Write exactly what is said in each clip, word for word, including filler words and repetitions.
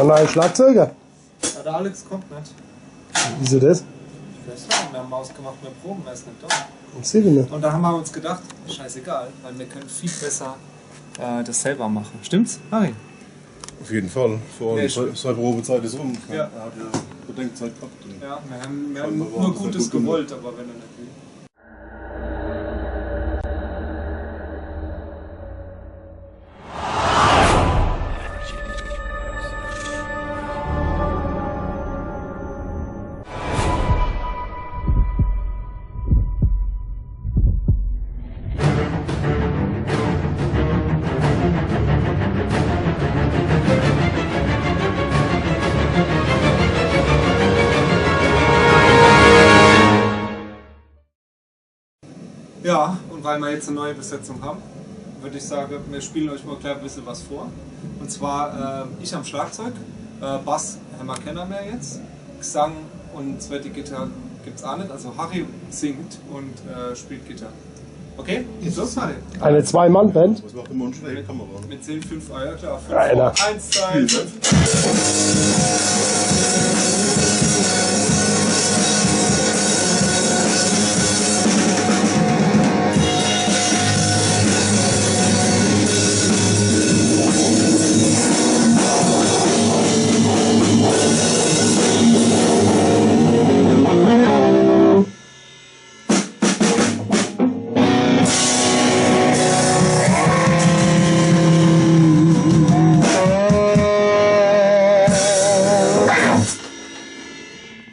Ein neuer Schlagzeuger? Ja, der Alex kommt net. Wieso das? Ich weiß net, wir haben ausgemacht, wir proben, er ist net da. Sieht man. Und da haben wir uns gedacht, scheißegal, weil wir können viel besser äh, das selber machen. Stimmt's, Harry? Auf jeden Fall. Vor allem, nee, sei, sei Probezeit ist rum. Ja. Er hat ja Bedenkzeit gehabt. Ja, wir haben, wir haben nur Gutes gewollt, aber wenn er nicht will. Ja, und weil wir jetzt eine neue Besetzung haben, würde ich sagen, wir spielen euch mal gleich ein bisschen was vor. Und zwar äh, ich am Schlagzeug, äh, Bass haben wir keiner mehr jetzt, Gesang und zweite Gitarre gibt's auch nicht. Also Harry singt und äh, spielt Gitarre. Okay? Geht's los, Harry? Eine Zwei-Mann-Band? Was macht immer unsere Kamera? Mit zehn fünf, ah ja klar. Fünf, einer. Eins, zwei, fünf.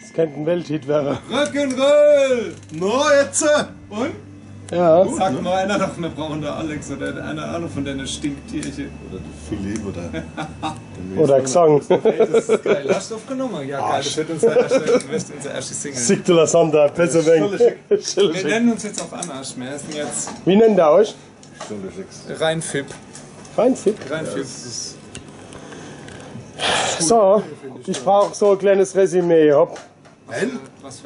Das könnte ein Welthit werden. Rock'n'Roll! Na, jetzt! Und? Ja. Sag mal einer doch, wir brauchen da Alex oder einer, einer von deinen Stinktierchen. Oder der Philipp oder der Oder Gesang. Ey, das ist geil. Hast du aufgenommen? Ja, geil. Das wird unser erste, das wird unsere erste Single. Sick de la Santa, besser wegen. Wir nennen uns jetzt auch anders. Wir heißen jetzt Wie nennt ihr euch? Reinfip. Reinfip. Reinfip. So, ich brauche so ein kleines Resümee, hopp. Ein?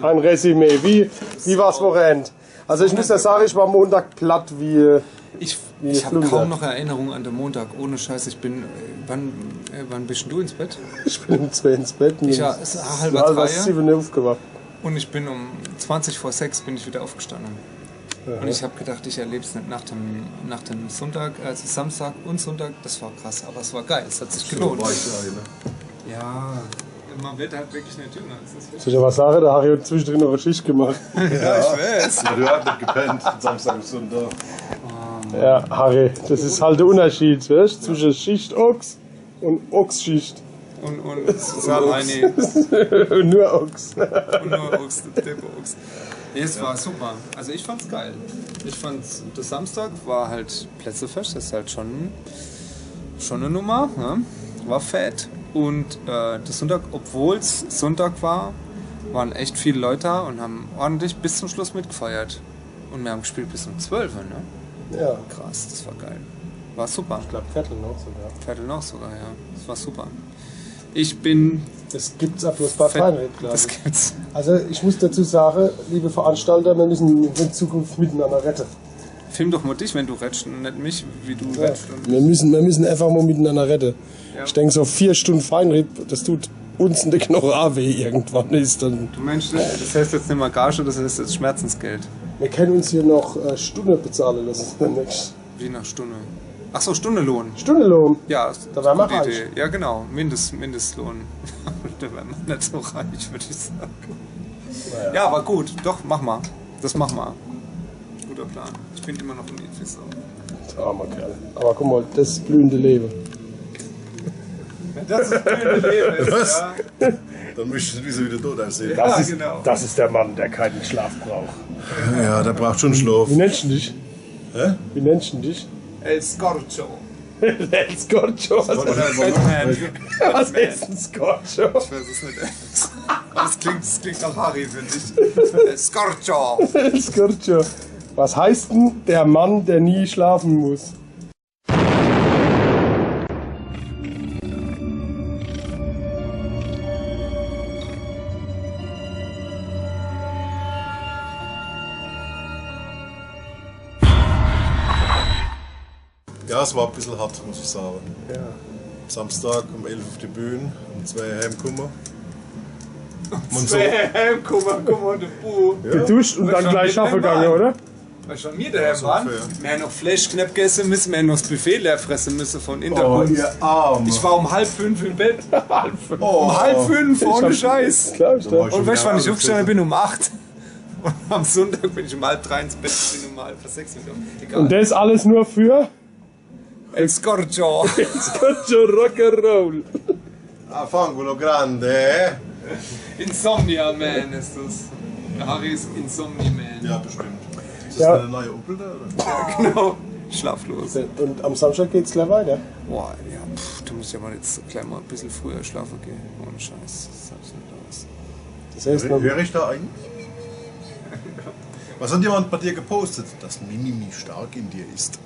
Ein Resümee. Wie, wie war's Wochenende? Also ich muss ja sagen, ich war Montag platt wie, äh, Ich, wie ich habe Flunder. Kaum noch Erinnerungen an den Montag. Ohne Scheiß, ich bin, äh, wann, äh, wann bist denn du ins Bett? Ich bin um zwei ins Bett. Ich ja, es ist halb drei. Halb sieben aufgewacht. Und ich bin um zwanzig vor sechs bin ich wieder aufgestanden. Aha. Und ich habe gedacht, ich erlebe es nicht nach dem, nach dem Sonntag, also Samstag und Sonntag, das war krass, aber es war geil, es hat sich gelohnt. So war ich ja, ne? Ja, man wird halt wirklich nicht jünger. Das ist Soll ich dir was sagen? Der Harry hat zwischendrin noch eine Schicht gemacht. Ja, ich weiß. Ja, du hast nicht gepennt, Samstag und Sonntag. Ja, Harry, das ist halt der Unterschied, weißt du, zwischen Schichtochs und Ochsschicht. Und, und Saalheini. Und nur Ochs. Und nur Ochs, der Ochs. Nee, es war super. Also ich fand's geil. Ich fand's, der Samstag war halt Plätzefest, das ist halt schon, schon eine Nummer, ne? War fett. Und äh, der Sonntag, obwohl's Sonntag war, waren echt viele Leute da und haben ordentlich bis zum Schluss mitgefeiert. Und wir haben gespielt bis um zwölf, ne? Ja. Krass, das war geil. War super. Ich glaube, Viertel noch sogar. Viertel noch sogar, ja. Das war super. Ich bin Das gibt's auch bloß bei Feinripp, glaube ich. Das gibt's. Also ich muss dazu sagen, liebe Veranstalter, wir müssen in Zukunft miteinander reden. Film doch mal dich, wenn du redest und nicht mich, wie du redest. Und wir müssen, wir müssen einfach mal miteinander reden. Ja. Ich denke, so vier Stunden Feinripp, das tut uns in der Knoche auch weh irgendwann. Ist dann Du meinst, das heißt jetzt nicht mehr Gage, das heißt jetzt Schmerzensgeld. Wir können uns hier noch äh, Stunde bezahlen lassen demnächst. Wie nach Stunde? Ach so, Stundenlohn. Stundenlohn? Ja, da wären wir reich. Ja, genau. Mindest, Mindestlohn. Da wären wir nicht so reich, würde ich sagen. Naja. Ja, aber gut. Doch, mach mal. Das mach mal. Guter Plan. Ich bin immer noch im Idfisser. Armer Kerl. Aber guck mal, das blühende Leben. Wenn das das blühende Leben ist, Was? Ja. Dann möchtest du nicht wieder tot aussehen. Ja, das ist, genau. Das ist der Mann, der keinen Schlaf braucht. Ja, der braucht schon Schlaf. Wie nennst du dich? Hä? Wie nennst du dich? El Scorcho. El Scorcho? Was, Batman. Was heißt ein Scorcho? Ich weiß es nicht. Das klingt, das klingt nach Harry, finde ich. El Scorcho. El Scorcho. Was heißt denn der Mann, der nie schlafen muss? Ja, es war ein bisschen hart, muss ich sagen. Ja. Samstag um elf uff die Bühn, um zwee heimkumme. Zwei heimkumme, kumme, de Bu. Geduscht und dann gleich schaffe gegangen, oder? Weißt du, wann mir daheim waren? Mir haben noch Fleischknepp gegessen müssen, mir haben noch das Buffet leer fressen müssen von Hintergrund. Ihr Arme. Ich war um halb fünf im Bett. Oh, Um halb fünf, ohne Scheiß. Klar, ich da. Und weißt du, wann ich aufgestanden bin? Um acht. Und am Sonntag bin ich um halb drei ins Bett, bin um halb sechs wieder. Egal. Und das alles nur für El Scorcho. Scorcho Rock'n'Roll. Affanculo grande, eh? Insomnia Man ist das. Der Harry ist Insomnia Man. Ja, bestimmt. Ist das Ja. Eine neue Opel da, oder? Genau. Schlaflos. Und am Samstag geht's gleich weiter. Boah, ja, pff, da muss ich aber jetzt gleich mal ein bisschen früher schlafen gehen. Ohne Scheiß. Das hab ich nicht aus. Das heißt, man, Höre ich da ein? Was hat jemand bei dir gepostet? Dass Mimimi stark in dir ist.